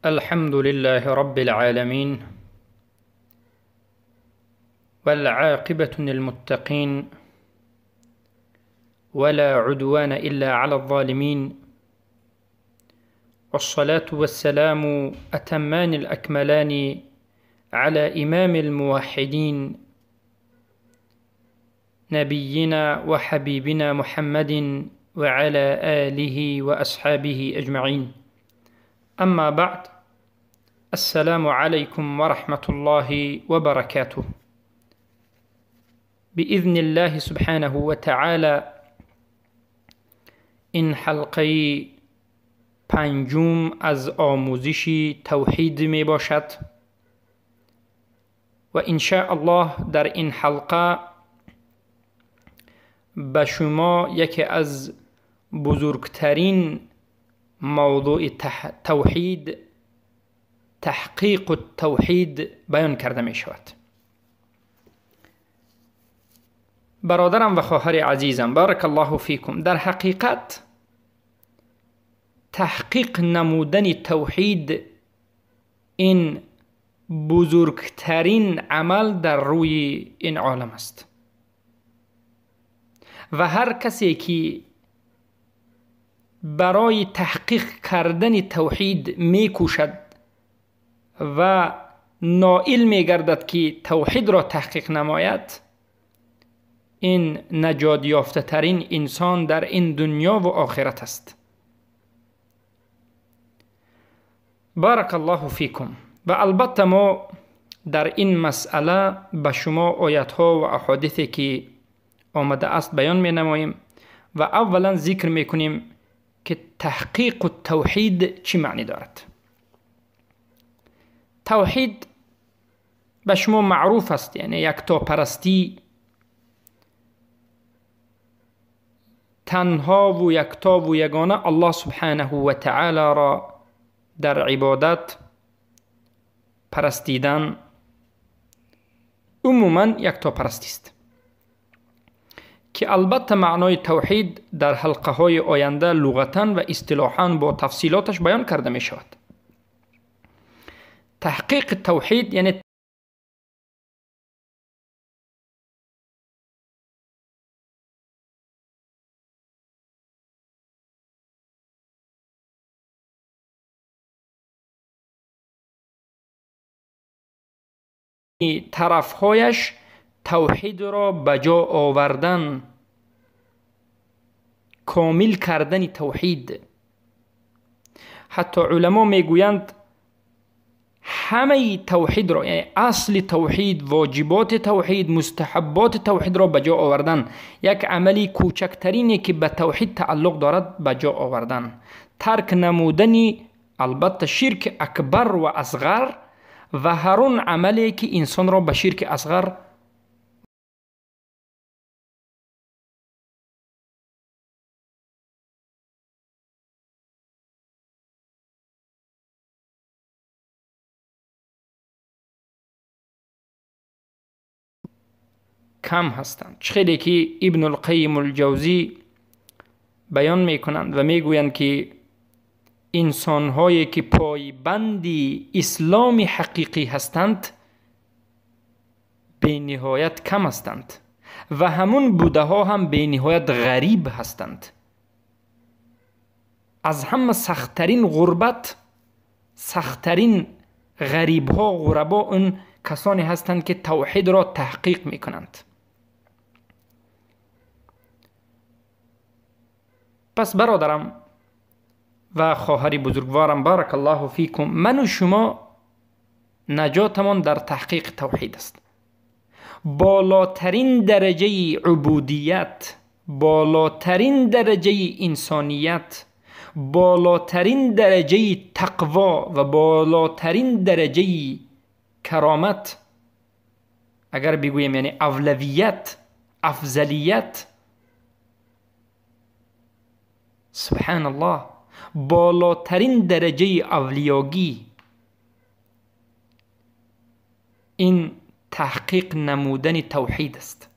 الحمد لله رب العالمين، والعاقبة للمتقين، ولا عدوان إلا على الظالمين، والصلاة والسلام أتمان الأكملان على إمام الموحدين، نبينا وحبيبنا محمد وعلى آله وأصحابه أجمعين. أما بعد، السلام عليكم ورحمة الله وبركاته. بإذن الله سبحانه وتعالى این حلقه پنجم از آموزش توحید می باشد و إن شاء الله در این حلقه به شما یکی از بزرگترین موضوع توحید، تحقیق التوحید بیان کرده می شود. برادرم و خواهر عزیزم، بارک الله فیکم، در حقیقت تحقیق نمودن توحید این بزرگترین عمل در روی این عالم است و هر کسی که برای تحقیق کردن توحید میکوشد و نائل میگردد که توحید را تحقیق نماید، این نجات یافته ترین انسان در این دنیا و آخرت است. بارک الله فیکم. و البته ما در این مسئله به شما آیت ها و احادیثی که آمده است بیان می نماییم و اولا ذکر می کنیم که تحقیق التوحید چی معنی دارد. توحید به شما معروف است، یعنی یکتاپرستی، تنها و یکتا و یگانه الله سبحانه و تعالی را در عبادت پرستیدن، عموما یکتاپرستی است که البته معنای توحید در حلقه های آینده لغتا و اصطلاحا با تفصیلاتش بیان کرده می شود. تحقیق توحید یعنی طرفهایش توحید را به جا آوردن، کامل کردن توحید. حتی علما میگویند همه توحید را، یعنی اصل توحید، واجبات توحید، مستحبات توحید را به جا آوردن، یک عملی کوچکترینی که به توحید تعلق دارد به جا آوردن، ترک نمودن البته شرک اکبر و اصغر و هر آن عملی که انسان را به شرک اصغر کم هستند. خیلی که ابن القیم الجوزی بیان میکنند و میگویند که انسانهایی که پایبند اسلام حقیقی هستند به نهایت کم هستند و همون بوده ها هم به نهایت غریب هستند. از همه سختترین غربت، سختترین غریب ها، غربا، اون کسانی هستند که توحید را تحقیق میکنند. پس برادرم و خواهر بزرگوارم، بارک الله فیکم، من و شما نجاتمان در تحقیق توحید است. بالاترین درجه عبودیت، بالاترین درجه انسانیت، بالاترین درجه تقوا و بالاترین درجه کرامت، اگر بگویم یعنی اولویت، افضلیت، سبحان الله، بالاترین درجه اولیاگی این تحقیق نمودن توحید است.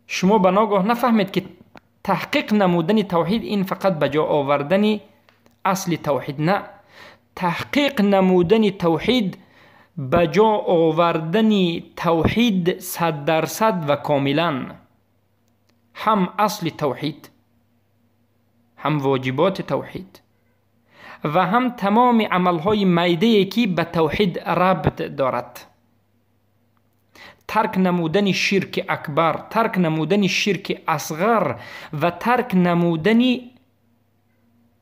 شما به ناگاه نفهمید که تحقیق نمودن توحید این فقط به جا آوردن асли тавҳид на, таҳқиқ намудани тавҳид ба ҷо овардани тавҳид 100% ва комилан, ҳам асли тавҳид, ҳам воҷиботи тавҳид ва ҳам тамоми амалҳои майдае ки ба тавҳид рабт дорад. Тарк намудани ширки акбар, тарк намудани ширки асғар ва тарк намудани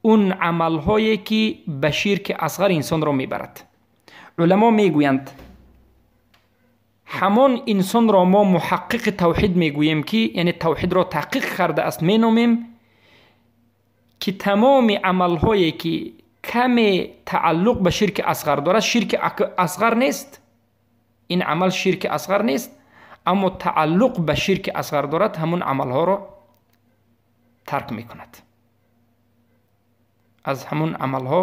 он амалҳое ки ба ширки асғар инсонро мебарад. Уламо мегӯянд, ҳамон инсонро мо муҳаққиқи тавҳид мегӯем ки, яъне тавҳидро таҳқиқ кардааст меномем, ки тамоми амалҳое ки каме тааллуқ ба ширки асғар дорад, ширки асғар нест, ин амал ширки асғар нест, аммо тааллуқ ба ширки асғар дорад, ҳамон амалҳоро тарк мекунад, аз ҳамон амалҳо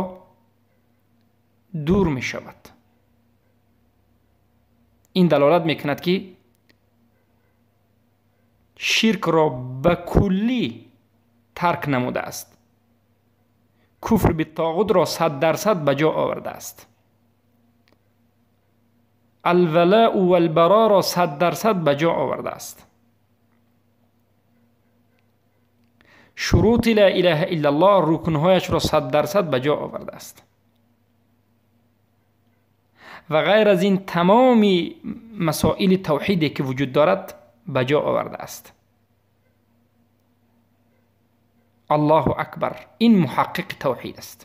дур мешавад. Ин далолат мекунад ки ширкро ба куллӣ тарк намудааст, куфр биттоғутро 100% ба ҷо овардааст, алвалаъу валбароро 100% ба ҷо овардааст, шурути ла илаҳа иллаллоҳ рукнҳояшро 100% ба ҷо овардааст ва ғайр аз ин тамоми масоили тавҳиде ки вуҷуд дорад ба ҷо овардааст. Аллоҳу акбар, ин муҳаққиқи тавҳид аст.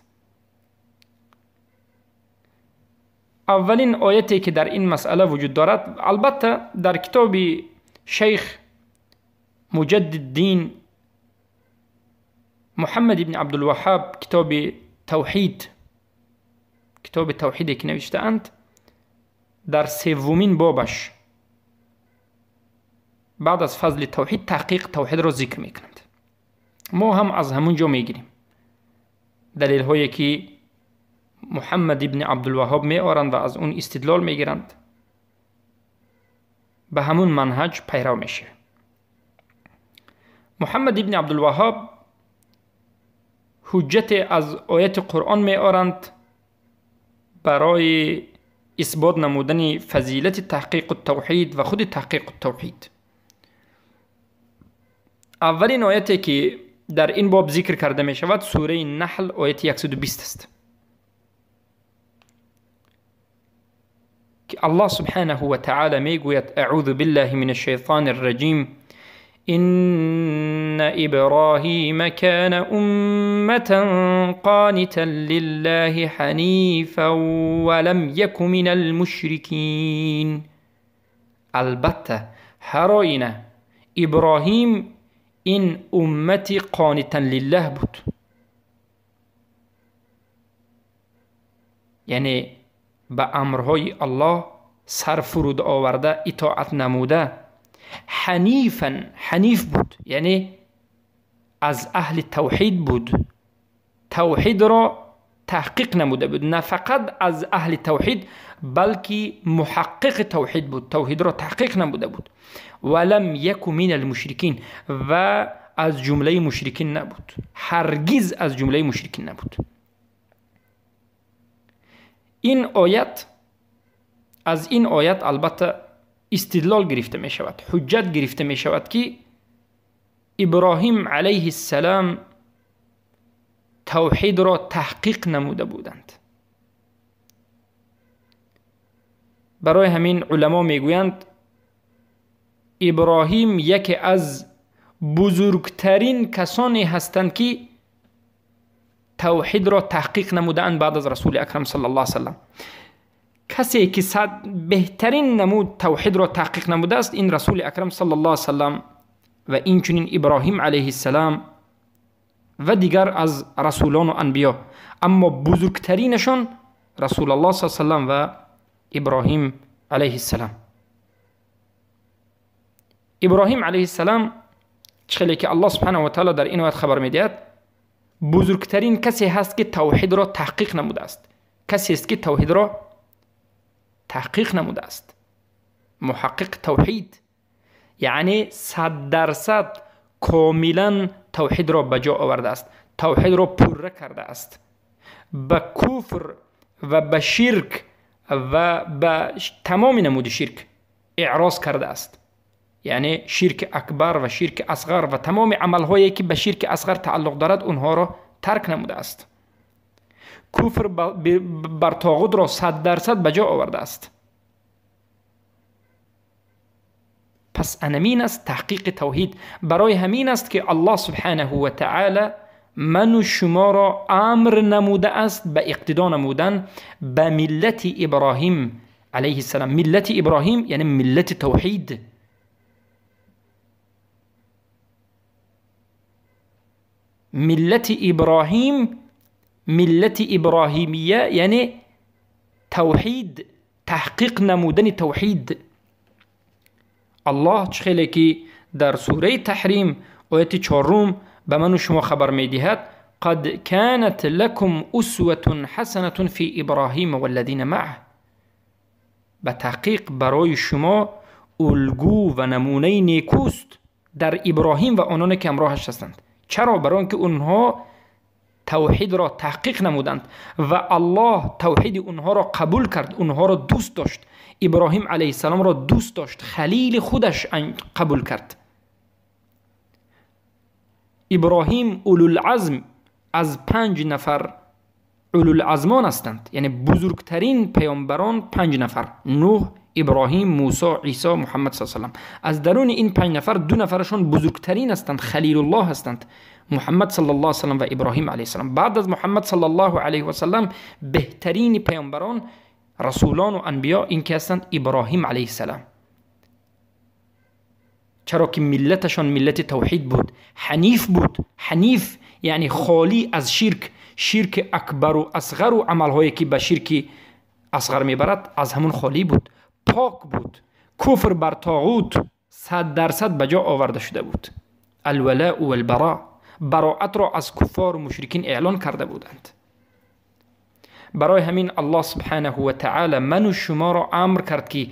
Аввалин ояте ки дар ин масъала вуҷуд дорад, албатта дар китоби шайх Муҷаддиддин Муҳаммад ибни Абдулваҳҳаб, китоби тавҳид, китоби тавҳиде ки навиштаанд, дар севумин бобаш баъд аз фазли тавҳид таҳқиқ тавҳидро зикр мекунанд. Мо ҳам аз ҳамун ҷо мегирем далелҳое ки Муҳаммад ибни Абдулваҳҳоб меоранд ва аз он истидлол мегиранд, ба ҳамун манҳаҷ пайрав мешавем. Муҳаммад ибни Абдулваҳҳоб ҳуҷҷате аз ояти Қуръон меоранд барои исбот намудани фазилати таҳқиқу тавҳид ва худи таҳқиқу тавҳид. Аввалин ояте ки дар ин боб зикр карда мешавад сураи Наҳл ояти 120 аст ки Аллоҳ субҳанаҳу ва таъала мегӯяд: аъузу биллаҳи мин ашшайтони рраҷим, инна иброҳима кана умматан қонитан лиллаҳи ҳанифан ва лам яку минал мушрикин. Албатта ҳар оина Иброҳим ин уммати қонитан лиллаҳ буд, яъне ба амрҳои Аллоҳ сар фуруд оварда, итоат намуда, ҳанифан, ҳаниф буд, яъне аз аҳли тавҳид буд, тавҳидро таҳқиқ намуда буд, на фақат аз аҳли тавҳид балки муҳаққиқи тавҳид буд, тавҳидро таҳқиқ намуда буд. Ва лам яку минал мушрикин, ва аз ҷумлаи мушрикин набуд, ҳаргиз аз ҷумлаи мушрикин набуд. Ин оят, аз ин оят албатта истидлол гирифта мешавад, ҳуҷҷат гирифта мешавад ки Иброҳим алайҳиссалам тавҳидро таҳқиқ намуда буданд. Барои ҳамин уламо мегӯянд Иброҳим яке аз бузургтарин касоне ҳастанд ки тавҳидро таҳқиқ намудаанд баъд аз Расули Акрам саллаллоҳу алайҳи васаллам. Касе ки беҳтарин намуд тавҳидро таҳқиқ намудааст ин Расули Акрам саллаллоҳу алайҳи васаллам ва инчунин Иброҳим алайҳиссалам ва дигар аз расулону анбиё. Аммо бузургтаринашон Расулаллоҳ саллаллоҳу алайҳи васаллам ва Иброҳим алайҳиссалам. Иброҳим алайҳиссалам чӣ хеле ки Аллоҳ субҳанаҳу ва таъала дар ин оят хабар медиҳад, бузургтарин касе ҳаст ки тавҳидро таҳқиқ намудааст, касест ки тавҳидро таҳқиқ намудааст, муҳаққиқ тавҳид, яъне 100% комилан тавҳидро ба ҷо овардааст, тавҳидро пурра кардааст. به کفر و به شرک و به تمام نمود شرک اعراض کرده است، یعنی شرک اکبر و شرک اصغر و تمام عملهایی که به شرک اصغر تعلق دارد اونها را ترک نموده است. کفر بر طاغوت را 100% به جا آورده است. پس انمین است تحقیق توحید. برای همین است که الله سبحانه و تعالی من و شما را امر نموده است به اقتدا نمودن به ملت ابراهیم علیه السلام. ملت ابراهیم یعنی ملت توحید. ملت ابراهیم، ملت ابراهیمیه یعنی توحید، تحقیق نمودن توحید. الله چخیلی که در سوره تحریم آیت 4 به من و شما خبر میدهد قد كانت لكم اسوة حسنة في ابراهیم والذین معه. به تحقیق برای شما الگو و نمونه نیکوست در ابراهیم و آنان که همراهش هستند. چرا؟ برای اینکه اونها توحید را تحقیق نمودند و الله توحید اونها را قبول کرد، اونها را دوست داشت. ابراهیم علیه السلام را دوست داشت، خلیل خودش قبول کرد. ابراهیم اولوالعزم از 5 نفر اولوالعزمان هستند، یعنی بزرگترین پیامبران 5 نفر: نوح، ابراهیم، موسی، عیسی، محمد صلی الله علیه و سلم. از درون این 5 نفر 2 نفرشون بزرگترین هستند، خلیل الله هستند، محمد صلی الله علیه و سلم و ابراهیم علیه السلام. بعد از محمد صلی الله علیه و سلم بهترین پیامبران، رسولان و انبیا این که هستند ابراهیم علیه السلام. چرا که ملتشان ملت توحید بود، حنیف بود. حنیف یعنی خالی از شرک، شرک اکبر و اصغر و عملهایی که به شرک اصغر میبرد از همون خالی بود، پاک بود. کفر بر طاغوت 100% به جا آورده شده بود. الولاء والبراء، براءت را از کفار و مشرکین اعلان کرده بودند. برای همین الله سبحانه و تعالی من و شما را امر کرد که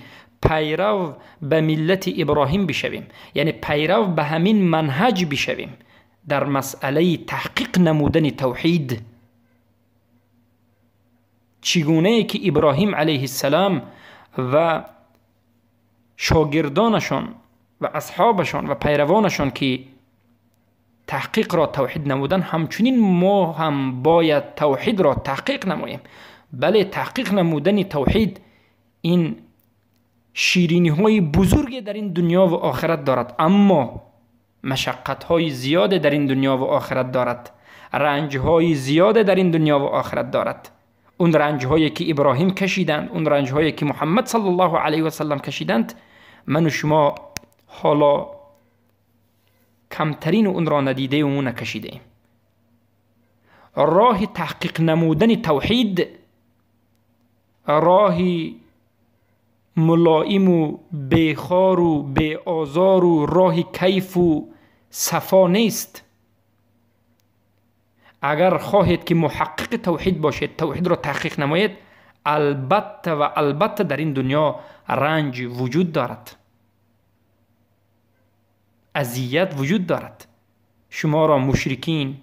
پیرو به ملت ابراهیم بشویم، یعنی پیرو به همین منهج بشویم در مسئله تحقیق نمودن توحید. چگونه که ابراهیم علیه السلام و شاگردانشان و اصحابشان و پیروانشان که تحقیق را توحید نمودن، همچنین ما هم باید توحید را تحقیق نماییم. بله، تحقیق نمودن توحید این شیرینی های بزرگی در این دنیا و آخرت دارد، اما مشقت های زیاد در این دنیا و آخرت دارد، رنج های زیاد در این دنیا و آخرت دارد. اون رنج هایی که ابراهیم کشیدند، اون رنج هایی که محمد صلی الله علیه و سلم کشیدند، من و شما حالا کمترین اون را ندیده و نکشیده ایم. راه تحقیق نمودن توحید راه ملایم و بیخار و بی‌آزار و راه کیف و صفا نیست. اگر خواهید که محقق توحید باشید، توحید را تحقیق نمایید، البته و البته در این دنیا رنج وجود دارد، اذیت وجود دارد. شما را مشرکین،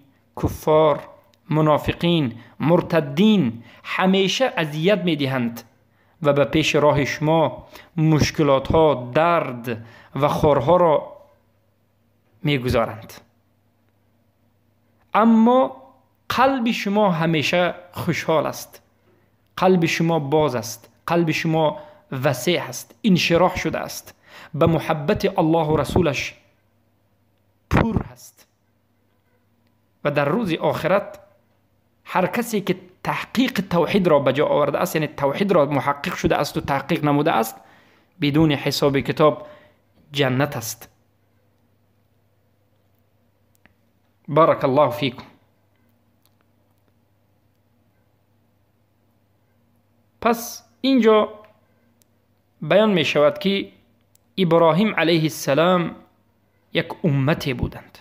کفار، منافقین، مرتدین همیشه اذیت میدهند و به پیش راه شما مشکلات ها، درد و خارها را میگذارند. اما قلب شما همیشه خوشحال است، قلب شما باز است، قلب شما وسیع است، انشراح شده است، به محبت الله و رسولش پر است. و در روز آخرت هر کسی که تحقیق توحید را به جا آورده است، یعنی توحید را محقق شده است و تحقیق نموده است، بدون حساب کتاب جنت است. بارک الله فیکم. پس اینجا بیان می شود که ابراهیم علیه السلام یک امت بودند.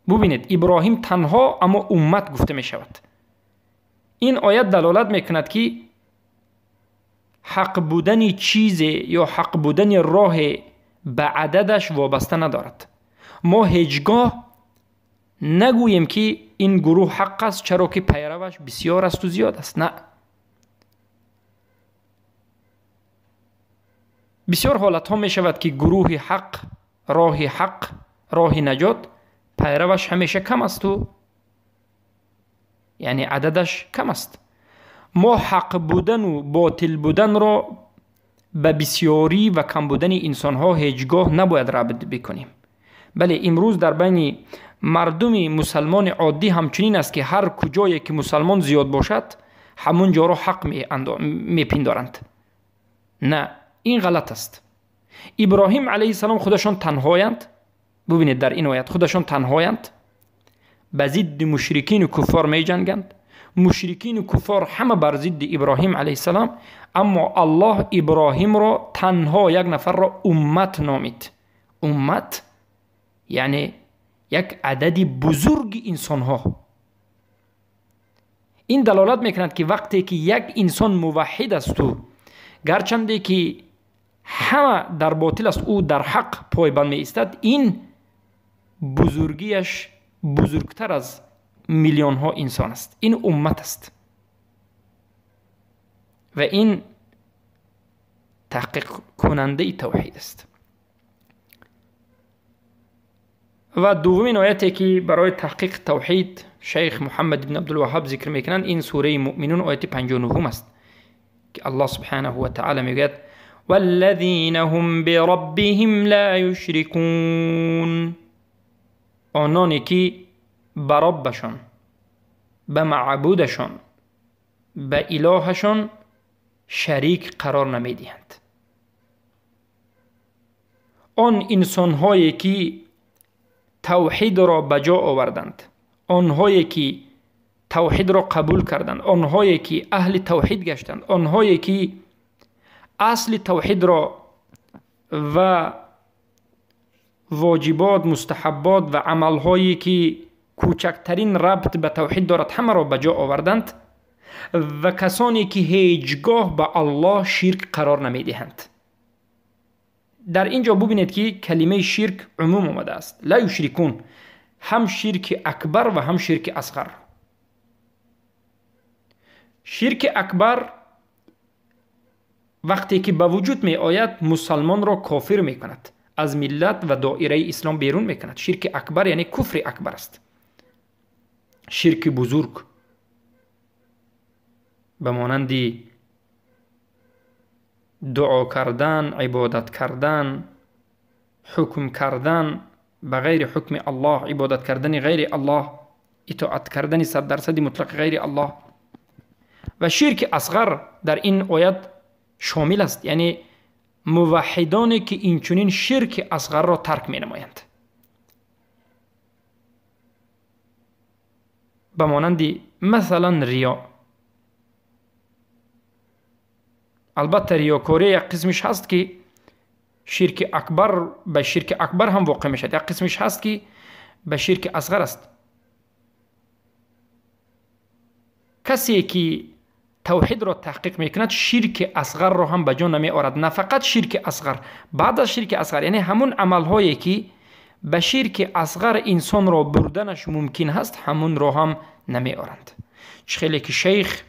ببینید، ابراهیم تنها اما امت گفته می شود. این آیت دلالت می کند که حق بودن چیز یا حق بودن راه به عددش وابسته ندارد. ما هیچگاه нагӯем, ки ин гурӯҳ ҳақ аст, чаро ки пайраваш бисёр асту зиёд аст. На, бисёр ҳолатҳо мешавад, ки гурӯҳи ҳақ, роҳи ҳақ, роҳи наҷот пайраваш ҳамеша кам асту, яъне ададаш кам аст. Мо ҳақ будану ботил буданро ба бисёрӣ ва кам будани инсонҳо ҳеҷ гоҳ набояд рабт бикунем. Бале, имрӯз дар байни мардуми мусалмони оддӣ ҳамчунин аст, ки ҳар куҷое ки мусалмон зиёд бошад, ҳамун ҷоро ҳақ мепиндоранд. На, ин ғалат аст. Иброҳим алайҳиссалом худашон танҳоянд. Бубинед, дар ин оят худашон танҳоянд, ба зидди мушрикину куффор меҷанганд. Мушрикину куффор ҳама бар зидди Иброҳим алайҳиссалом, аммо Аллоҳ Иброҳимро танҳо як нафарро уммат номид. Уммат яъне як адади бузурги инсонҳо. Ин далолат мекунад, ки вақте ки як инсон муваҳҳид асту, гарчанде ки ҳама дар ботил аст, ӯ дар ҳақ пойбанд меистад, ин бузургиаш бузургтар аз миллионҳо инсон аст. Ин уммат аст ва ин таҳқиқкунандаи тавҳид аст. Ва дуввумин ояте, ки барои таҳқиқи тавҳид шайх Муҳаммад ибн Абдулваҳҳаб зикр мекунанд, ин сураи Муъминун, ояти 59 аст, ки Аллоҳ субҳанаҳу ва таъала мегӯяд: والذین هم بربهم لا یشرکون. آنانی که به ربشان، به معبودشان، به الهشان شریک قرار نمیدهند. آن انسانهایی که توحید را به جا آوردند، آنهایی که توحید را قبول کردند، آنهایی که اهل توحید گشتند، آنهایی که اصل توحید را و واجبات، مستحبات و عملهایی که کوچکترین ربط به توحید دارد همه را به جا آوردند، و کسانی که هیچگاه به الله شرک قرار نمیدهند. در اینجا ببینید که کلمه شرک عموم آمده است. لا یشرکون، هم شرک اکبر و هم شرک اصغر. شرک اکبر وقتی که به وجود می آید مسلمان را کافر می کند، از ملت و دایره اسلام بیرون می کند. شرک اکبر یعنی کفر اکبر است، شرک بزرگ، به مانند دعا کردن، عبادت کردن، حکم کردن به غیر حکم الله، عبادت کردن غیر الله، اطاعت کردن 100% مطلق غیر الله. و شرک اصغر در این آیت شامل است، یعنی موحدانی که اینچنین شرک اصغر را ترک می نمایند، به مانند مثلا ریا. البته ریاکاری یک قسمش هست که شرک اکبر به شرک اکبر هم واقع می شود، یک قسمش هست که به شرک اصغر است. کسی که توحید را تحقیق میکند شرک اصغر را هم به جا نمی آورد. نه فقط شرک اصغر، بعد از شرک اصغر یعنی همون عملهایی که به شرک اصغر انسان را بردنش ممکن هست همون را هم نمی آورند. خیلی که شیخ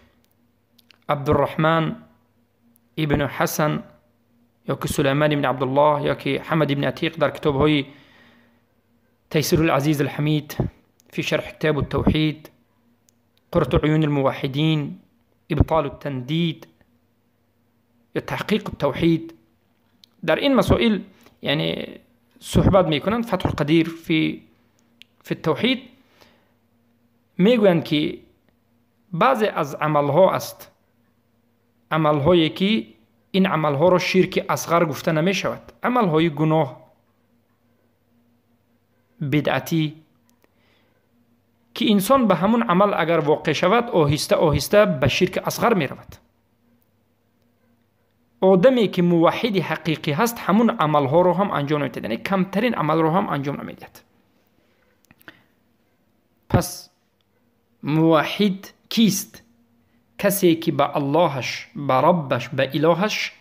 عبدالرحمن ابن حسن یا که سلیمان ابن عبدالله یا که حمد ابن عتیق در کتابهای تيسير العزيز الحميد في شرح كتاب التوحيد، قرة عيون الموحدين، ابطال التنديد، تحقیق التوحید، در این مسائل یعنی صحبت میکنند. فتح القدیر فی التوحید میگویند که بعضی از عملها است، عملهایی که این عملها را شرک اصغر گفته نمی شود، عملهای گناه، بدعتی، که انسان به همون عمل اگر واقع شود آهسته آهسته به شرک اصغر می رود. آدمی که موحد حقیقی هست همون عملها رو هم انجام نمیده، یعنی کمترین عمل رو هم انجام نمیدهد. پس موحد کیست؟ کسی که به اللهش، به ربش، به الهش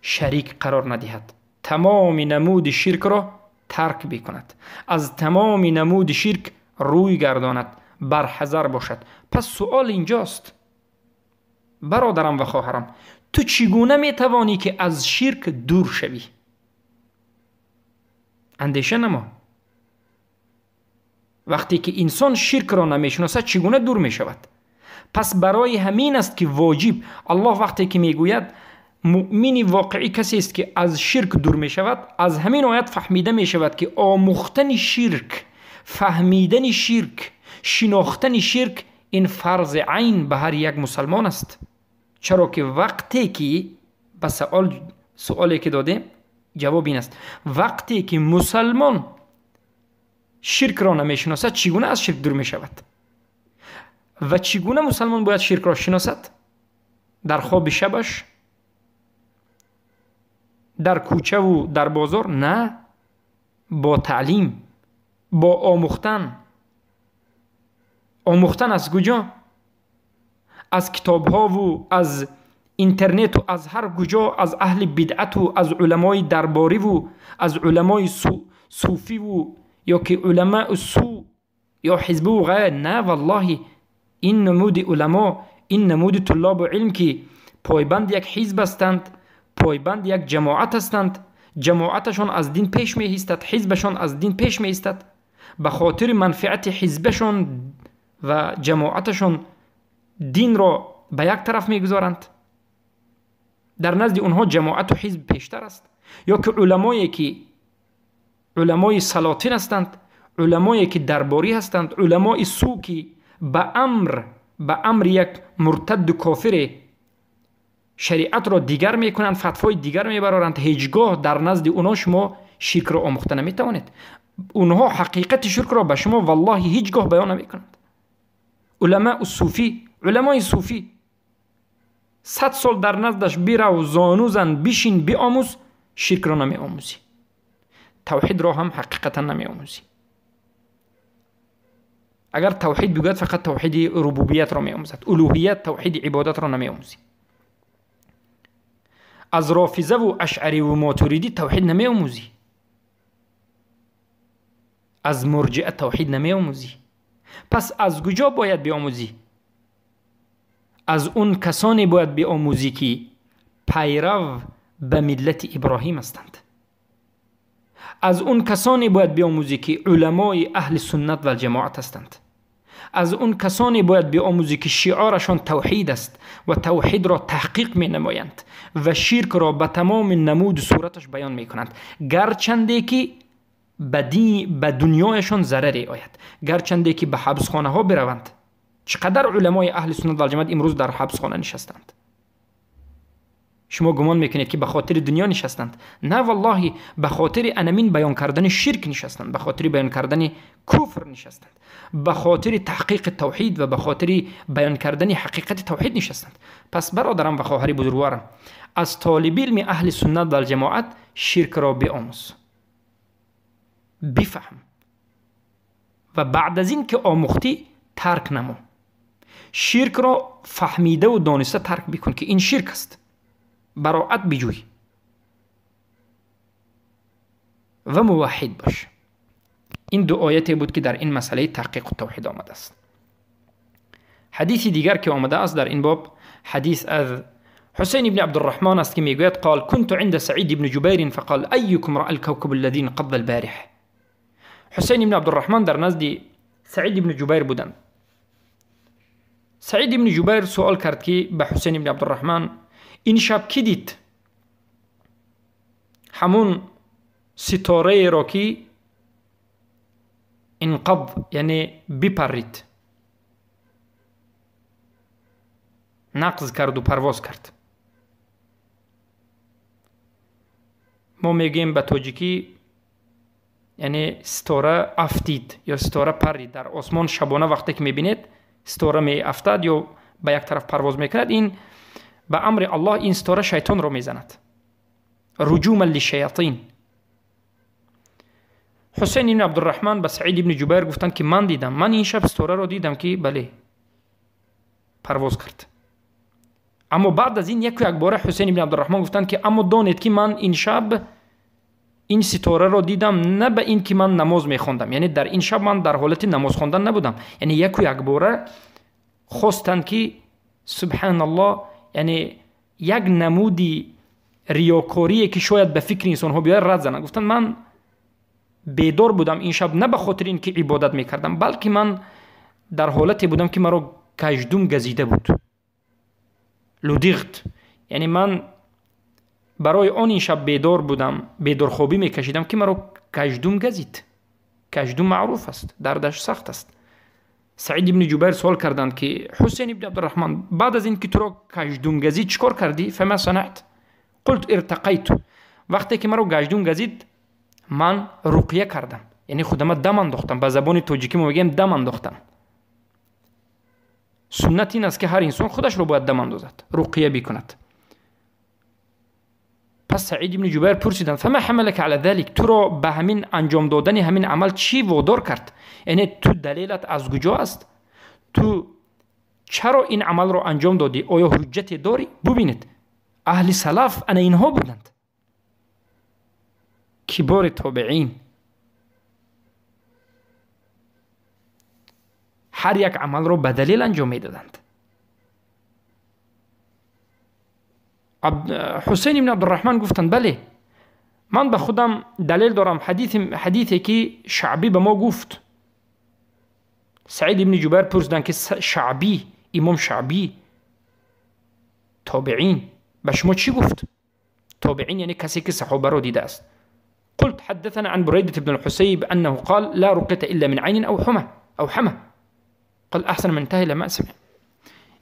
شریک قرار ندهد، تمام نمود شرک را ترک بکند، از تمام نمود شرک рӯй гардонад, барҳазар бошад. Пас суол инҷост, бародарам ва хоҳарам, ту чӣ гуна метавонӣ ки аз ширк дур шавӣ? Андеша намо. Вақте ки инсон ширкро намешиносад, чӣ гуна дур мешавад? Пас барои ҳамин аст ки воҷиб, Аллоҳ вақте ки мегӯяд муъмини воқеӣ касест ки аз ширк дур мешавад, аз ҳамин оят фаҳмида мешавад ки омӯхтани ширк, фаҳмидани ширк, шинохтани ширк ин фарзи айн ба ҳар як мусалмон аст. Чаро ки вақте ки ба суоле ки додем ҷавоб ин аст, вақте ки мусалмон ширкро намешиносад, чӣ гуна аз ширк дур мешавад? Ва чӣ гуна мусалмон бояд ширкро шиносад? Дар хоби шабаш, дар кӯчаву дар бозор? На, бо таълим, бо омӯхтан. Омӯхтан аз куҷо? Аз китобҳову аз интернету аз ҳар куҷо, аз аҳли бидъату аз уламои дарбориву аз уламои суфиву ё ки уламаи су ё ҳизбиву ғайр. На, валлоҳи, ин намуди уламо, ин намуди туллобу илм ки пойбанди як ҳизб ҳастанд, пойбанди як ҷамоат ҳастанд, ҷамоаташон аз дин пеш меҳистад, ҳизбашон аз дин пеш меистад, ба хотири манфиати ҳизбашон ва ҷамоаташон динро ба як тараф мегузоранд. Дар назди онҳо ҷамоату ҳизб пештар аст. Ё ки уламое ки уламои салотин ҳастанд, уламое ки дарборӣ ҳастанд, уламои су ки ба амри як муртадду кофире шариатро дигар мекунанд, фатвои дигар мебароранд, ҳеҷ гоҳ дар назди онҳо шумо ширкро омӯхта наметавонед. Онҳо ҳақиқати ширкро ба шумо валлоҳи ҳеҷ гоҳ баён намекунанд. Уламаи суфӣ, уламои суфӣ 100 сол дар наздаш бирав, зону зан, бишин, биомӯз, ширкро намеомӯзӣ, тавҳидро ҳам ҳақиқатан намеомӯзӣ. Агар тавҳид бигӯяд, фақат тавҳиди рубубиятро меомӯзад, улӯҳият, тавҳиди ибодатро намеомӯзӣ. Аз рофизаву ашъариву мотуридӣ тавҳид намеомӯзӣ, аз мурҷиа тавҳид намеомӯзӣ. Пас аз куҷо бояд биомӯзӣ? Аз он касоне бояд биомӯзӣ ки пайрав ба миллати Иброҳим ҳастанд. Аз он касоне бояд биомӯзӣ ки уламои аҳли суннат валҷамоат ҳастанд. Аз он касоне бояд биомӯзӣ ки шиорашон тавҳид аст ва тавҳидро таҳқиқ менамоянд ва ширкро ба тамоми намуду сураташ баён мекунанд, гарчанде ки ба дунёяшон зараре ояд, гарчанде ки ба ҳабсхонаҳо бираванд. Чӣ қадар уламои аҳли суннат валҷамоат имрӯз дар ҳабсхона нишастанд? Шумо гумон мекунед ки ба хотири дунё нишастанд? На, валлоҳи, ба хотири анамин баён кардани ширк нишастанд, ба хотири баён кардани куфр нишастанд, ба хотири таҳқиқи тавҳид ва ба хотири баён кардани ҳақиқати тавҳид нишастанд. Пас бародарам ва хоҳари бузургворам, аз толиби илми аҳли суннат валҷамоат ширкро биомӯз, бифаҳм ва баъд аз ин ки омӯхтӣ тарк намо. Ширкро фаҳмидаву дониста тарк бикун ки ин ширк аст, бароат биҷӯй ва муваҳҳид бош. Ин ду ояте буд ки дар ин масъалаи таҳқиқу тавҳид омадааст. Ҳадиси дигар ки омадааст дар ин боб, ҳадис аз حسين بن عبد الرحمن است که میگوید قال كنت عند سعيد بن جبير فقال أيكم رأى الكوكب الذي انقض البارح. حسین بن عبدالرحمن در نزد سعید بن جبیر بودند. سعید بن جبیر سوال کرد که به حسین بن عبدالرحمن این شب کی دید همون ستاره را که انقض، یعنی بپرید، نقض کرد و پرواز کرد. ما میگیم به تاجیکی یعنی ستاره افتید یا ستاره پرید در آسمان. شبانه وقتی که میبینید ستاره می افتد یا به یک طرف پرواز میکند، این به امر الله این ستاره شیطان رو میزند، رجوما للشیاطین. حسین بن عبدالرحمن به سعید بن جبیر گفتند که من دیدم، من این شب ستاره رو دیدم که بله پرواز کرد. اما بعد از این یک باره حسین بن عبدالرحمن گفتند که اما دانید که من این شب Ин ситораро дидам на ба ин ки ман намоз мехондам, яъне дар ин шаб ман дар ҳолати намоз хондан набудам. Яъне яку якбора хостанд ки субҳаналлоҳ, яъне як намуди риёкорие ки шояд ба фикри инсонҳо биёяд рад зананд. Гуфтанд ман бедор будам ин шаб на ба хотири ин ки ибодат мекардам, балки ман дар ҳолате будам ки маро каждум газида буд, лудиғт, яъне ман барои он ин шаб бедор будам, бедорхобӣ мекашидам ки маро каждум газид. Каждум маъруф аст, дардаш сахт аст. Саид ибни Ҷубайр суол карданд ки Ҳусейн ибни Абдурраҳмон, баъд аз ин ки туро каждум газид чӣ кор кардӣ? Фама санаат? Қулт иртақайту. Вақте ки маро каждум газид ман руқия кардам, яъне худама дам андохтам. Ба забони тоҷикӣ мо мегӯем дам андохтам. Суннат ин аст ки ҳар инсон худашро бояд дам андозад, руқия бикунад. Пас Саид ибни Ҷубайр пурсиданд фама ҳамалака ала залик, туро ба ҳамин анҷом додани ҳамин амал чӣ водор кард? Яъне ту далелат аз куҷо аст? Ту чаро ин амалро анҷом додӣ? Оё ҳуҷҷате дорӣ? Бубинед, аҳли салаф ана инҳо буданд, кибори тобеин. Ҳар як амалро ба далел анҷом медоданд. Ҳусейн ибни Абдурраҳмон гуфтанд бале, ман ба худам далел дорам, ҳадисе ки Шаъбӣ ба мо гуфт. Саид ибни Ҷубайр пурсиданд ки Шаъбӣ, имом Шаъбӣ тобеин ба шумо чӣ гуфт? Тобеин яъне касе ки саҳобаро дидааст. قلت حدثنا عن بريدة بن الحسيب أنه قال لا رقية إلا من عين أو حمى أو حمى. قال أحسن من انتهى لما سمع.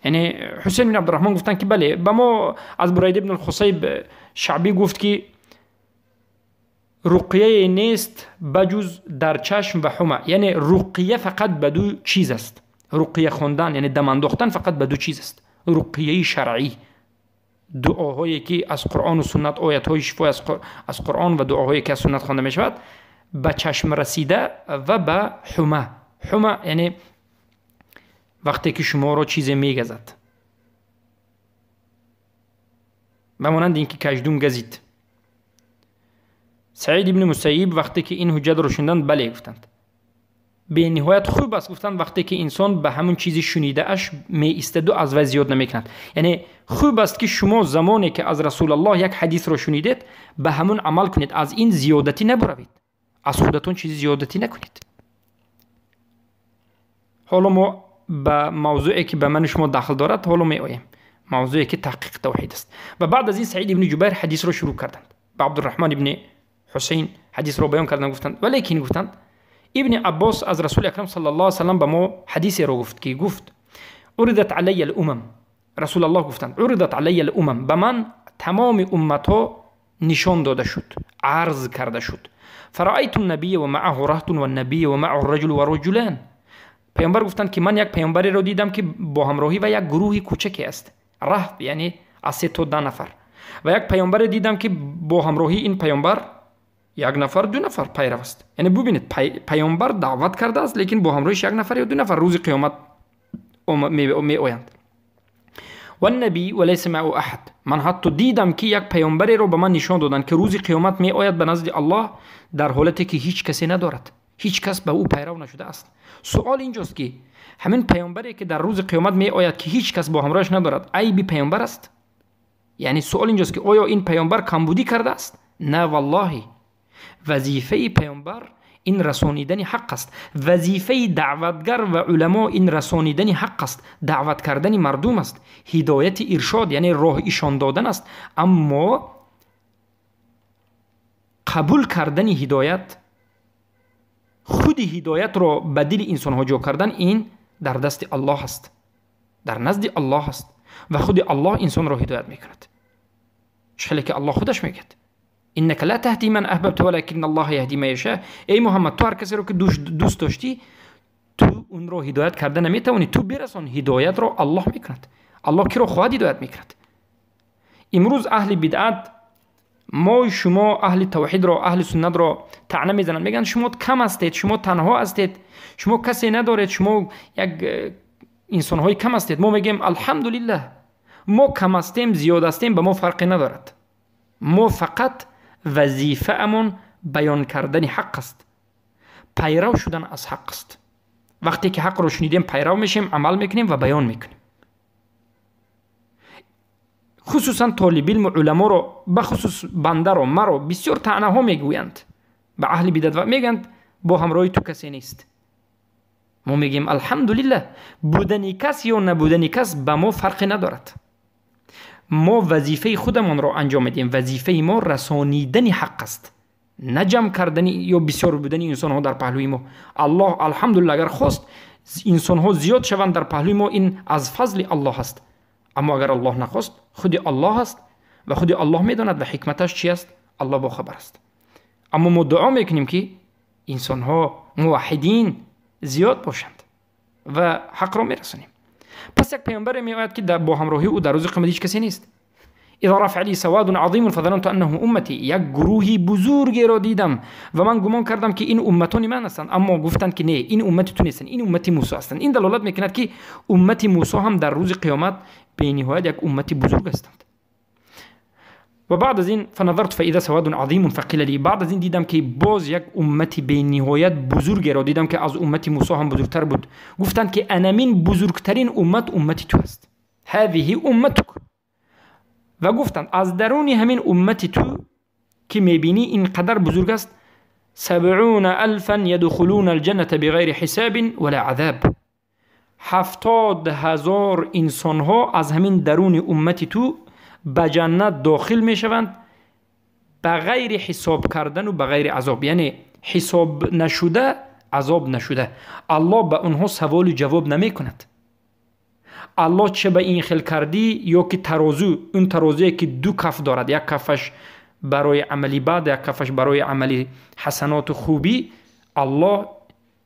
یعنی حسین بن عبدالرحمن گفتن که بله، با ما از برید بن الحصیب شعبی گفت که رقیه نیست بجز در چشم و حمى. یعنی رقیه فقط به دو چیز است، رقیه خواندن یعنی دم انداختن فقط به دو چیز است، رقیه شرعی، دعاهایی که از قرآن و سنت، آیت شفا از قرآن و دعاهایی که از سنت خوانده می شود به چشم رسیده و به حمى. حمى یعنی وقتی که شما را چیزی میگزد، به مانند اینکه کژدوم گزید. سعید ابن مسیب وقتی که این حجت را شنیدند بله گفتند. به نهایت خوب است گفتند وقتی که انسان به همون چیزی شنیده اش می ایستد و از وی زیاد نمیکند. یعنی خوب است که شما زمانی که از رسول الله یک حدیث را شنیدید به همون عمل کنید، از این زیادتی نبروید، از خودتون چیزی زیادتی نکنید. حالا ما به موضوعی که به من شما داخل دارد حالا می آییم، موضوعی که تحقیق توحید است. و بعد از این سعید ابن جبیر حدیث را شروع کردند، به عبدالرحمن ابن حسین حدیث را بیان کردند، گفتند ولیکن گفتند ابن عباس از رسول اکرم صلی الله علیه و سلم به ما حدیثی را گفت که گفت عرضت علی الامم، رسول الله گفتند عرضت علی الامم، به من تمام امتها نشان داده شد، عرض کرده شد. فرأیت النبی و معه رهط و النبی و معه الرجل و رجلان. پیامبر گفتند که من یک پیامبری را دیدم که با همراهی و یک گروه کوچکی است، رهط یعنی از 3 تا 10 نفر، و یک پیامبر دیدم که با همراهی این پیامبر یک نفر 2 نفر پیرو است. یعنی ببینید پیامبر دعوت کرده است لیکن با همراهیش 1 نفر یا 2 نفر روز قیامت می آیند. و النبی و لیس معه احد، من حتی دیدم که یک پیامبری را به من نشان دادند که روز قیامت می آید به نزد الله در حالتی که هیچ کسی ندارد، هیچ کس به او پیرو نشده است. سوال اینجاست که همین پیامبری که در روز قیامت می آید که هیچ کس با همراهش ندارد عیب پیامبر است؟ یعنی سوال اینجاست که آیا این پیامبر کمبودی کرده است؟ نه والله. وظیفه پیامبر این رسانیدن حق است، وظیفه دعوتگر و علما این رسانیدن حق است، دعوت کردن مردم است، هدایت ارشاد یعنی راه ایشان دادن است. اما قبول کردن هدایت، خود هدایت را به دل انسان ها جا کردن، این در دست الله است، در نزد الله است و خود الله انسان را هدایت میکند. چه که الله خودش میگه انك لا تهدی من احببت ولكن الله يهدي من يشاء. ای محمد تو هر کسی رو که دوست داشتی تو اون رو هدایت کرده نمیتوانی، تو برسان، هدایت رو الله میکند. الله کی رو خواهد هدایت میکند. امروز اهل بدعت ما شما اهل توحید رو، اهل سنت رو طعنه میزنند، میگن شما کم هستید، شما تنها هستید، شما کسی ندارید، شما یک انسان های کم هستید. ما میگیم الحمدلله ما کم هستیم زیاد هستیم به ما فرقی ندارد، ما فقط وظیفه امون баён кардани ҳақ аст, пайрав шудан аз ҳақ аст. Вақте ки ҳақро шунидем, пайрав мешавем, амал мекунем ва баён мекунем. Хусусан толибилму уламоро, бахусус бандаро, маро бисёр таънаҳо мегӯянд ба аҳли бидат ва мегӯянд бо ҳамроҳи ту касе нест. Мо мегӯем алҳамдулиллаҳ, будани кас ё набудани кас ба мо фарқе надорад. Мо вазифаи худамонро анҷом медиҳем. Вазифаи мо расонидани ҳақ аст, на ҷамъ кардани ё бисёр будани инсонҳо дар паҳлӯи мо. Аллоҳ алҳамдулиллаҳ агар хост инсонҳо зиёд шаванд дар паҳлӯи мо, ин аз фазли Аллоҳ аст. Аммо агар Аллоҳ нахост, худи Аллоҳ аст ва худи Аллоҳ медонад ва ҳикматаш чи аст, Аллоҳ бохабар аст. Аммо мо дуо мекунем ки инсонҳо муваҳҳидин зиёд бошанд ва ҳақро мерасонем. Пас як паёмбаре меояд ки бо ҳамроҳии ӯ дар рӯзи қиёмат ҳеҷ касе нест. إذا رفع لي سواد عظيم فظننت أنه أمتي. یک گروهی بزرگی را دیدم و من گمان کردم که این امتان من هستند، اما گفتند که نه، این امت تو نیستند، این امت موسی هستند. این دلالت میکند که امت موسی هم در روز قیامت به نهایت یک امت بزرگ هستند. و بعد از این فنظرت فاذا سواد عظیم فقیل لی، بعد از این دیدم که باز یک امت به نهایت بزرگی را دیدم که از امت موسی هم بزرگتر بود. گفتند که انمین بزرگترین امت امت تو است، هذه امتک. و گفتند از درون همین امت تو که میبینی اینقدر بزرگ است، 70,000 یدخلون الجنة بغیر حساب ولا عذاب. 70,000 انسان ها از همین درون امت تو به جنت داخل میشوند بغیر حساب کردن و بغیر عذاب، یعنی حساب نشده، عذاب نشده. الله به اونها سوال و جواب نمیکند. الله چه به این خل کردی، یا که ترازو، اون ترازویی که دو کف دارد، یک کفش برای عملی بد، یک کفش برای عملی حسنات و خوبی، الله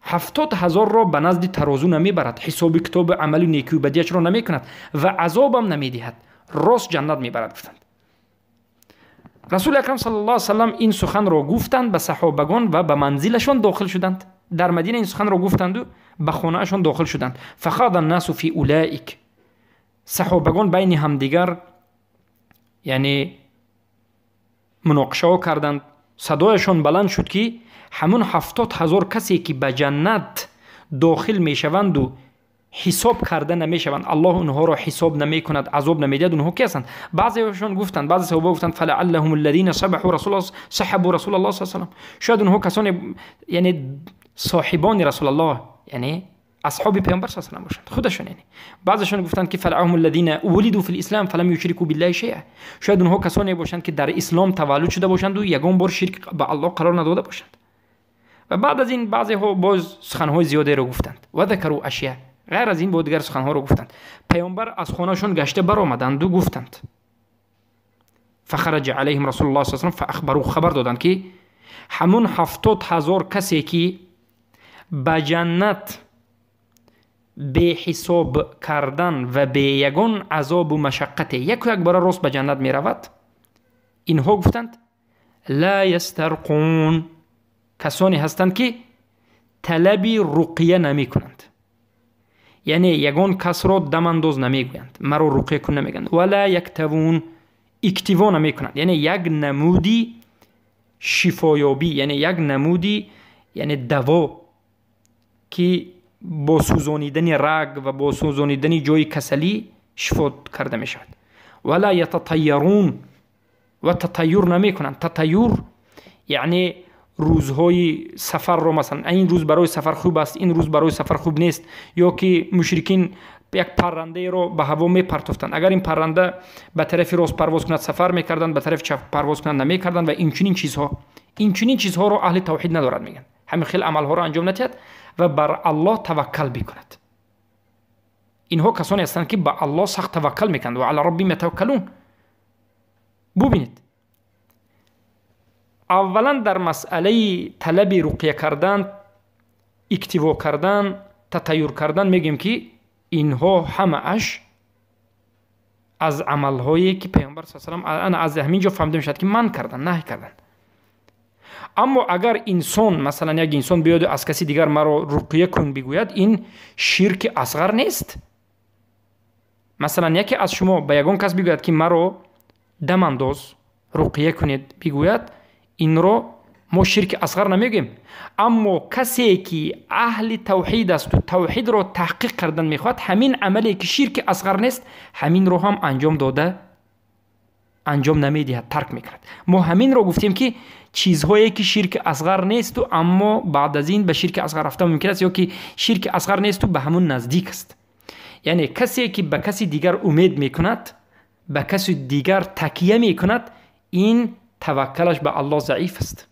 70,000 را به نزد ترازو نمیبرد، حساب کتاب عملی نیکی و بدیش را نمیکند و عذابم نمیدهد، راست جنت میبرد. گفتند رسول اکرم صلی الله علیه وسلم این سخن را گفتند به صحابگان و به منزلشان داخل شدند. در مدینه این سخن را گفتند و به خانه‌شان داخل شدند. فخاض الناس فی اولئک، صحابگان بین همدیگر یعنی مناقشه کردند، صدایشان بلند شد که همون 70,000 کسی که به جنت داخل میشوند و حساب کرده نمیشوند، الله اونها را حساب نمیکند، عذاب نمیدهد، اونها کی هستند؟ بعضیشان گفتند، بعضی صحابه گفتند فلعلهم الذین صحبوا رسول الله، صحبوا رسول الله صلی الله علیه و سلم، شاید اونها کسانی یعنی صاحبان رسول الله، یعنی اصحاب پیامبر صلی الله علیه و سلم باشند خودشون. یعنی بعضیشان گفتند که فلعهم الذین ولدوا فی الاسلام فلم یشرکوا بالله شیئا، شاید اونها کسانی باشند که در اسلام تولد شده باشند و یگان بار شرک به الله قرار نداده باشند. و بعد از این بعضی ها باز سخنهای زیادی را گفتند و ذکروا اشیاء، غیر از این با دیگر سخنها را گفتند. پیامبر از خانهشون گشته برآمدند و گفتند فخرج علیهم رسول الله صلی الله علیه و سلم فاخبروا، خبر دادند که همون 70,000 کسی که به جنت به حساب کردن و به یگان عذاب و مشقت یک و یک بار راست به جنت می رود، اینها گفتند لا یسترقون، کسانی هستند که طلب رقیه نمی کنند، یعنی یگان کس را دم انداز نمیگویند، مرا رقیه کن نمیگویند، ولا یکتوون، اکتوا نمیکنند، یعنی یک نمودی شفایابی، یعنی یک نمودی یعنی دوا که با سوزانیدن رگ و با سوزانیدن جای کسلی شفا کرده می شود. ولا یتطیرون، و تطیر نمی کنند. تطیر یعنی روزهای سفر رو، مثلا این روز برای سفر خوب است، این روز برای سفر خوب نیست، یا که مشرکین یک پرنده رو به هوا می پرتافتند، اگر این پرنده به طرف راست پرواز کند سفر میکردند، به طرف چپ پرواز کند نمیکردند و این چنین چیزها. این چنین چیزها رو اهل توحید ندارد، میگن همین خیلی عملها رو انجام ندهد و بر الله توکل بکند. اینها کسانی هستند که به الله سخت توکل میکنند و علی ربهم یتوکلون. ببینید اولا در مسئله طلب رقیه کردن، اکتوا کردن، تطیر کردن میگیم که اینها همه اش از عملهایی که پیامبر صلی الله علیه و سلم از همینجا فهمیده میشد که من کردن، نه کردن. اما اگر انسان مثلا یک انسان بیاد از کسی دیگر مرا رقیه کن بگوید، این شرک اصغر نیست. مثلا یکی از شما به یگان کس بگوید که مرا دم انداز رقیه کنید بگوید، این رو Мо ширки асғар намегӯем, аммо касе ки аҳли тавҳид асту тавҳидро таҳқиқ кардан мехоҳад, ҳамин амале ки ширки асғар нест, ҳаминро ҳам анҷом дода анҷом намедиҳад, тарк мекунад. Мо ҳаминро гуфтем, ки чизҳое ки ширки асғар несту, аммо баъд аз ин ба ширки асғар рафтан мумкин аст, ё ки ширки асғар несту ба ҳамун наздик аст. Яъне касе ки ба каси дигар умед мекунад, ба каси дигар такя мекунад, ин таваккалаш ба Аллоҳ заиф аст.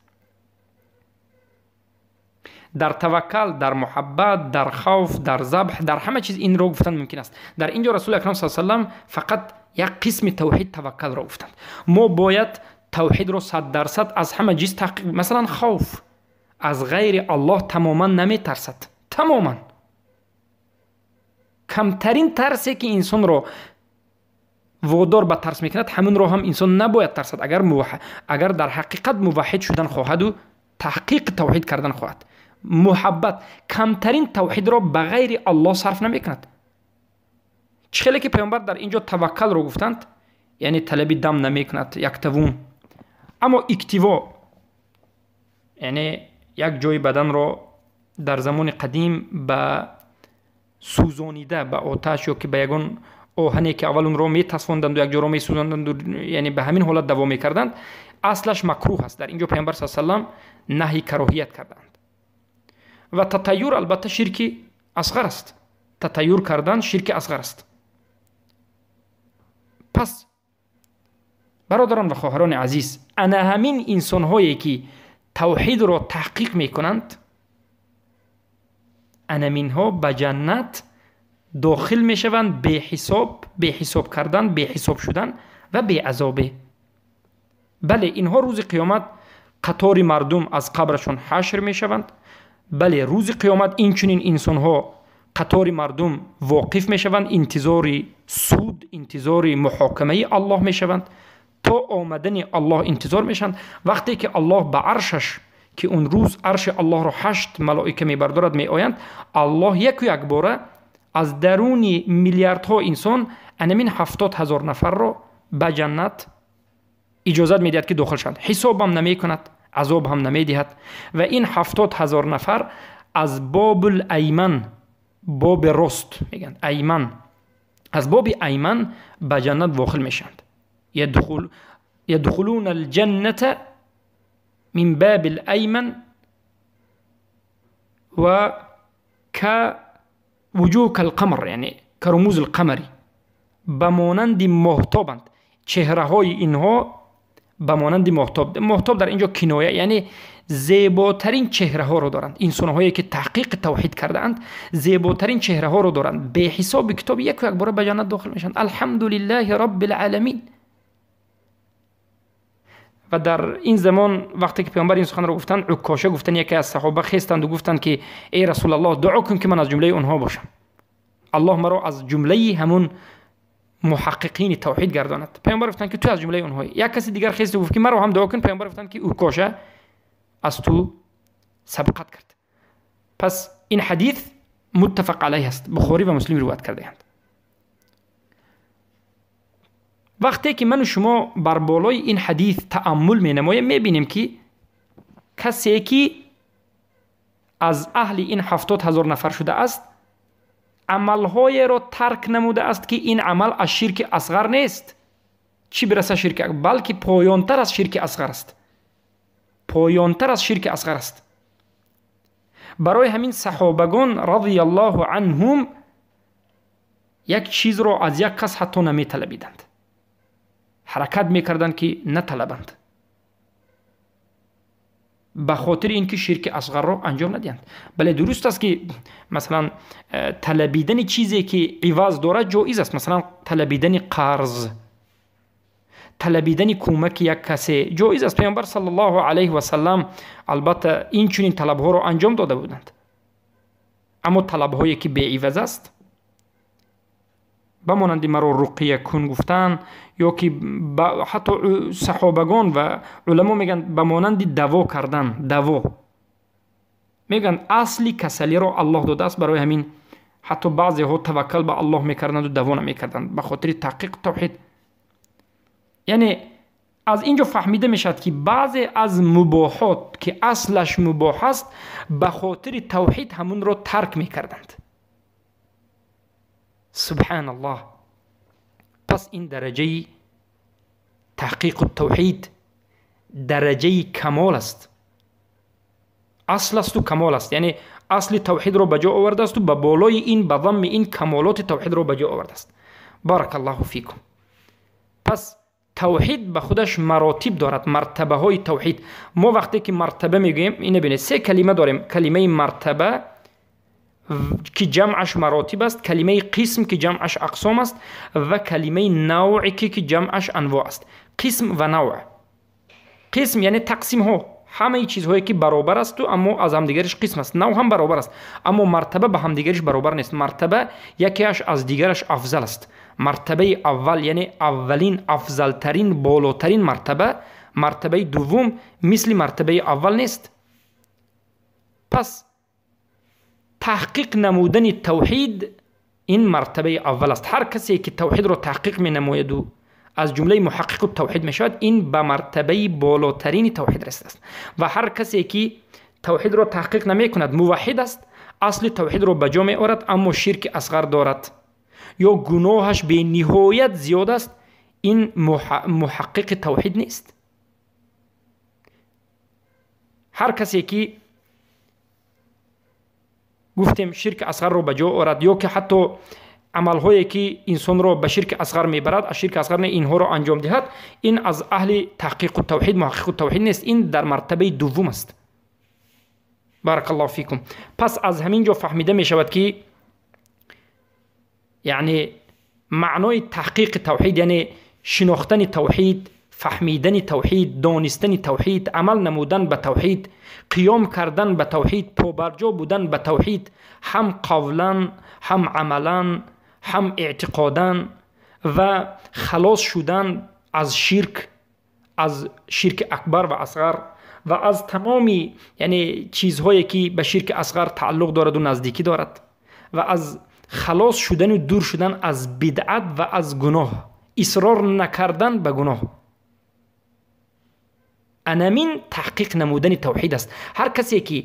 Дар таваккал, дар муҳаббат, дар хавф, дар забҳ, дар ҳама чиз инро гуфтан мумкин аст. Дар ин ҷо Расули Акрам саллаллоҳу алайҳи васаллам фақат як қисми тавҳид, таваккалро гуфтанд. Мо бояд тавҳидро 100% аз ҳама чиз таҳқиқ. Масалан, хавф аз ғайри Аллоҳ тамоман наметарсад, тамоман. Камтарин тарсе ки инсонро водор ба тарс мекунад, ҳаминро ҳам инсон набояд тарсад, агар дар ҳақиқат муваҳҳид шудан хоҳаду таҳқиқи тавҳид кардан хоҳад. Муҳаббат камтарин тавҳидро ба ғайри Аллоҳ сарф намекунад. Чӣ хеле ки паёмбар дар ин ҷо таваккалро гуфтанд, яъне талаби дам намекунад, яктавун. Аммо иктиво, яъне як ҷои баданро дар замони қадим ба сӯзонида ба оташ ё ки ба ягон оҳане ки аввал онро метасфонданду як ҷоро месӯзонданду, яъне ба ҳамин ҳолат даво мекарданд, аслаш макрӯҳ аст. Дар ин ҷо паёмбар саллаллоҳу алайҳи васаллам наҳи кароҳият карданд. Ва татайюр албатта ширки асғар аст. Татайюр кардан ширки асғар аст. Пас бародарон ва хоҳарони азиз, ана ҳамин инсонҳое ки тавҳидро таҳқиқ мекунанд, анаминҳо ба ҷаннат дохил мешаванд беҳисоб, беҳисоб кардан, беҳисоб шудан ва беазобе. Бале, инҳо рӯзи қиёмат қатори мардум аз қабрашон ҳашр мешаванд. Бале, рӯзи қиёмат инчунин инсонҳо қатори мардум воқиф мешаванд, интизори суд, интизори муҳокимаи Аллоҳ мешаванд, то омадани Аллоҳ интизор мешаванд. Вақте ки Аллоҳ ба аршаш, ки он рӯз арши Аллоҳро 8 малоика мебардорад, меоянд, Аллоҳ яку якбора аз даруни миллиардҳо инсон анамин 70 000 нафарро ба ҷаннат иҷозат медиҳад, ки дохил шаванд. Ҳисобам намекунад, азоб ҳам намедиҳад. Ва ин 70 000 нафар аз бобул айман, боби рост мегӯянд, айман, аз боби айман ба ҷаннат дохил мешаванд. Ядхулуна алҷанната мин бабил айман ва ка вуҷуҳ калқамар, яъне карумуз алқамари, ба монанди моҳтобанд. Чеҳраҳои инҳо ба монанди моҳтоб. Моҳтоб дар ин ҷо киноя, яъне зеботарин чеҳраҳоро доранд. Инсонҳое ки таҳқиқи тавҳид кардаанд, зеботарин чеҳраҳоро доранд. Беҳисоби китоб яку якбора ба ҷаннат дохил мешаванд. Алҳамдулиллаҳи роббил оламин. Ва дар ин замон вақте ки паёмбар ин суханро гуфтанд, Уккоша гуфтанд, яке аз саҳоба хестанд гуфтанд ки эй Расулаллоҳ, дуо кун ки ман аз ҷумлаи онҳо бошам. Аллоҳ маро аз ҷумлаи ҳамун муҳаққиқини тавҳид гардонад. Паёмбар гуфтанд ки ту аз ҷумлаи онҳоӣ. Як каси дигар хест гуфт ки маро ҳам дуо кун. Паёмбар гуфтанд ки Уккоша аз ту сабқат кард. Пас ин ҳадис муттафақ алайҳ аст, Бухорӣ ва Муслим ривоят кардаанд. Вақте ки ману шумо бар болои ин ҳадис тааммул менамоем, мебинем ки касе ки аз аҳли ин 70 000 нафар шудааст, амалҳоеро тарк намудааст ки ин амал аз ширки асғар нест, чӣ бираса ширки, балки поёнтар аз ширки асғар аст. Поёнтар аз ширки асғар аст. Барои ҳамин саҳобагон радияллоҳу анҳум як чизро аз як кас ҳатто наметалабиданд, ҳаракат мекарданд ки наталабанд, ба хотири ин ки ширки асғарро анҷом надиҳанд. Бале, дуруст аст ки масалан талабидани чизе ки иваз дорад ҷоиз аст. Масалан талабидани қарз, талабидани кӯмаки як касе ҷоиз аст. Паёмбар саллаллоҳу алайҳи васаллам албатта инчунин талабҳоро анҷом дода буданд, аммо талабҳое ки беиваз аст, ба монанди маро руқия кун гуфтан, ё ки ҳатто саҳобагон ва уламо мегӯянд ба монанди даво кардан, даво мегӯянд асли касалиро Аллоҳ додааст. Барои ҳамин ҳатто баъзеҳо таваккал ба Аллоҳ мекарданду даво намекарданд ба хотири таҳқиқи тавҳид. Яъне Аз ин ҷо фаҳмида мешавад, ки баъзе аз мубоҳот, ки аслаш мубоҳ аст, ба хотири тавҳид ҳамунро тарк мекарданд. Субҳаналлоҳ. Пас ин дараҷаи таҳқиқу тавҳид дараҷаи камол аст, асл асту камол аст. Яъне асли тавҳидро ба ҷо овардаасту ба болои ин, ба замми ин камолоти тавҳидро ба ҷо овардааст. Баракаллоҳу фикум. Пас тавҳид ба худаш маротиб дорад, мартабаҳои тавҳид. Мо вақте ки мартаба мегӯем, ина бинед, се калима дорем: калимаи мартаба, ки ҷамъаш маротиб аст, калимаи қисм, ки ҷамъаш ақсом аст, ва калимаи навъе, ки ҷамъаш анвоъ аст. Қисм ва навъ. Қисм яъне тақсимҳо, ҳамаи чизҳое ки баробар асту, аммо аз ҳамдигариш қисм аст. Нав ҳам баробар аст, аммо мартаба ба ҳамдигариш баробар нест. Мартаба якеаш аз дигараш афзал аст. Мартабаи аввал, яъне аввалин, афзалтарин, болотарин мартаба, мартабаи дуввум мисли мартабаи аввал нест. Пас таҳқиқ намудани тавҳид ин мартабаи аввал аст. Ҳар касе ки тавҳидро таҳқиқ менамояду аз ҷумлаи муҳаққиқу тавҳид мешавад, ин ба мартабаи болотарини тавҳид расидааст. Ва ҳар касе ки тавҳидро таҳқиқ намекунад, муваҳҳид аст, асли тавҳидро ба ҷо меорад, аммо ширки асғар дорад ё гуноҳаш бениҳоят зиёд аст, ин муҳаққиқи тавҳид нест. Ҳар касе ки гуфтем ширки асғарро ба ҷо орад ё ки ҳатто амалҳое ки инсонро ба ширки асғар мебарад, аз ширки асғар не, инҳоро анҷом диҳад, ин аз аҳли таҳқиқу тавҳид, муҳаққиқу тавҳид нест, ин дар мартабаи дуввум аст. Баракаллоҳу фикум. Пас аз ҳамин ҷо фаҳмида мешавад, ки яъне маънои таҳқиқи тавҳид, яъне шинохтани тавҳид, фаҳмидани тавҳид, донистани тавҳид, амал намудан ба тавҳид, қиём кардан ба тавҳид, побарҷо будан ба тавҳид, ҳам қавлан, ҳам амалан, ҳам эътиқодан, ва халос шудан аз ширк, аз ширки акбар ва асғар ва аз тамоми яъне чизҳое ки ба ширки асғар тааллуқ дораду наздикӣ дорад, ва аз халос шудану дур шудан аз бидъат ва аз гуноҳ, исрор накардан ба гуноҳ. Анамин таҳқиқ намудани тавҳид аст. Ҳар касе ки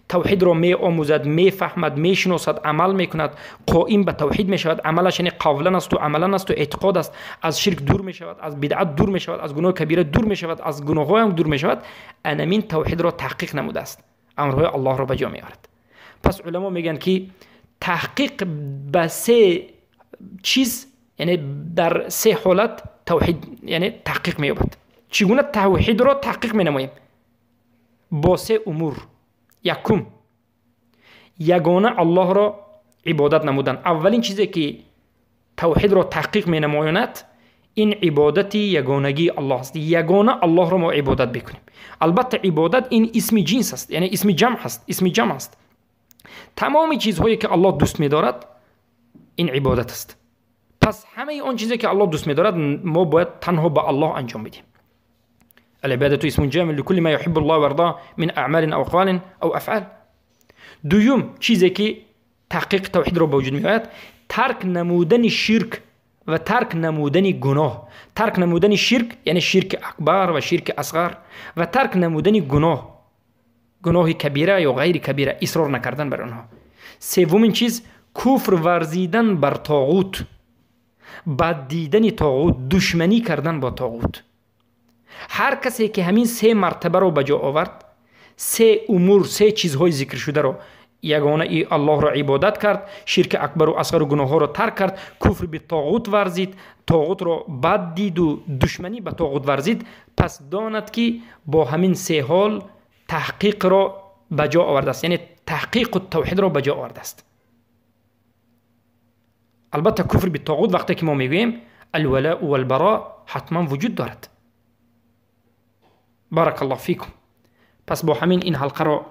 тавҳидро меомӯзад, мефаҳмад, мешиносад, амал мекунад, қоим ба тавҳид мешавад, амалаш яъне қавлан асту амалан асту эътиқод аст, аз ширк дур мешавад, аз бидъат дур мешавад, аз гуноҳи кабира дур мешавад, аз гуноҳҳоям дур мешавад, анамин тавҳидро таҳқиқ намудааст, амрҳои Аллоҳро ба ҷо меорад. Пас уламо мегӯянд, ки таҳқиқ ба се чиз, яъне дар се ҳолат тавҳид яъне таҳқиқ меёбад. Чӣ гуна тавҳидро таҳқиқ менамоем? Бо се умур. Якум, ягона Аллоҳро ибодат намудан. Аввалин чизе ки тавҳидро таҳқиқ менамоянад, ин ибодати ягонагии Аллоҳ аст. Ягона Аллоҳро мо ибодат бикунем. Албатта ибодат ин исми ҷинс аст, яъне исми ҷамъ аст, исми ҷамъ аст. Тамоми чизҳое ки Аллоҳ дӯст медорад, ин ибодат аст. Пас ҳамаи он чизе ки Аллоҳ дӯст медорад, мо бояд танҳо ба Аллоҳ анҷом бидиҳем. العبادة اسم جامع لكل ما يحب الله ويرضاه من أعمال أو أقوال أو أفعال. دوم چیزی که تحقیق توحید رو به وجود میآید، ترک نمودن شرک و ترک نمودن گناه. ترک نمودن شرک یعنی شرک اکبر و شرک اصغر، و ترک نمودن گناه، گناه کبیره یا غیر کبیره، اصرار نکردن بر آنها. سومین چیز کفر ورزیدن بر طاغوت، بد دیدن طاغوت، دشمنی کردن با طاغوت. هر کسی که همین سه مرتبه رو به جا آورد، سه امور، سه چیزهای ذکر شده رو، یگانه الله را عبادت کرد، شرک اکبر و اصغر و گناه ها را ترک کرد، کفر به طاغوت ورزید، طاغوت را بد دید و دشمنی به طاغوت ورزید، پس داند که با همین سه حال تحقیق را به جا آورده است، یعنی تحقیق و توحید را به جا آورده است. البته کفر به طاغوت وقتی که ما میگوییم الولاء والبراء حتما وجود دارد. بارک الله فیکم. پس با همین این حلقه را